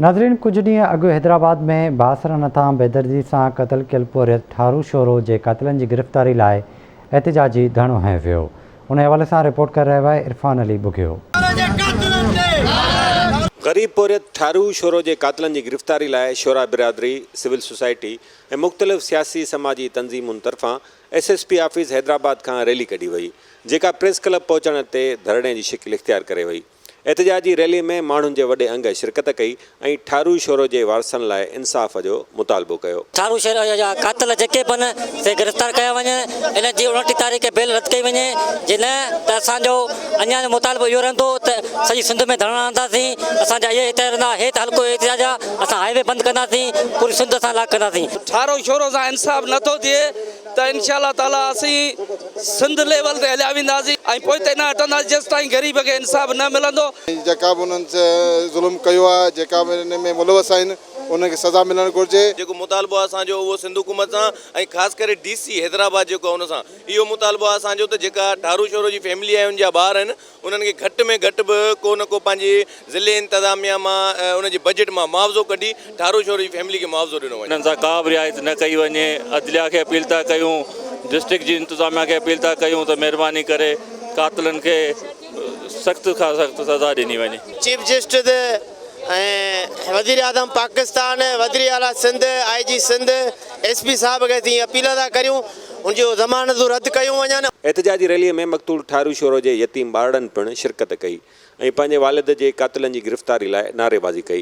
ناظرين ڪجهه ڏينهن اڳ حيدرآباد ۾ بااثرن هٿان بيدردي سان قتل ڪيل پورهيت ٺارو شورو جي قاتلن جي گرفتاري لاء احتجاجي ڌرڻو هنيو ويو ان حوالي سان رپورٽ ڪري رهيو آهي عرفان علي ٻگهيو. غريب پورهيت ٺارو شورو جي قاتلن جي گرفتاري لاء شورا برادري، سول سوسائٽي ۽ مختلف سياسي سماجي تنظيمن طرفان S S P office Hyderabad کان ريلي ڪڍي وئي جيڪا پريس ڪلب پهچڻ تي ڌرڻي جي شڪل اختيار ڪري وئي. احتجاجي ريلي ۾ ماڻهن جي وڏي انگ شرڪت ڪئي ۽ ٺارو شورو جي وارثن لاء انصاف جو مطالبو ڪيو. ٺارو شورو جا قاتل جيڪي به آهن سي گرفتار ڪيا وڃن، انهن جي 29 تاريخ بيل رد ڪئي وڃي، جي نه ته اسان جو اڃا جو مطالبو اهو رهندو ته سڄي سنڌ ۾ ڌرڻا هڻنداسين، اسان جا اهي احتجاج رهندا، هي ته هلڪو احتجاج آهي، اسان هاء وي بند ڪنداسين، پوري سنڌ اسان لاڪ ڪنداسين. ٺارو شورو سان انصاف نه ٿو ٿئي ته انشاء الله تعالي اسين سنڌ ليول تي هليا وينداسين ۽ پوئتي نه هٽنداسين جيستائين غريب کي انصاف نه ملندو. جيڪا به انهن ظلم ڪيو آهي جيڪا به ان ۾ ملوث آهن انهن کي سزا ملڻ گهرجي. جيڪو مطالبو آهي اسان جو اهو سنڌ حڪومت سان ۽ خاص ڪري ڊي سي حيدرآباد جيڪو آهي ان سان اهو مطالبو آهي اسان جو ته جيڪا ٺارو شورو جي فيملي آهي ان جا ٻار آهن انهن کي گهٽ ۾ گهٽ به ڪو نه ڪو پنهنجي ضلعي انتظاميا مان ان جي بجيٽ مان معاوضو ڪڍي ٺارو شورو جي فيملي کي معاوضو ڏنو وڃي. انهن سان ڪا به رعايت نه ڪئي وڃي، عدليا کي اپيل ٿا ڪيون، ڊسٽرڪٽ جي انتظاميا کي اپيل ٿا ڪيون ته مهرباني ڪري قاتلن کي سخت کان سخت سزا ڏني وڃي. چيف جسٽس ۽ وزيراعظم پاڪستان، وزيراعليٰ Sindh, I G Sindh, S P صاحب کي اسين اپيل ٿا ڪريون ان جون ضمانتون رد ڪيون وڃن. احتجاجي ريلي ۾ مقتول ٺارو شورو جي يتيم ٻارڙن پڻ شرڪت ڪئي ۽ پنهنجي والد جي قاتلن جي گرفتاري لاء نعريبازي ڪئي.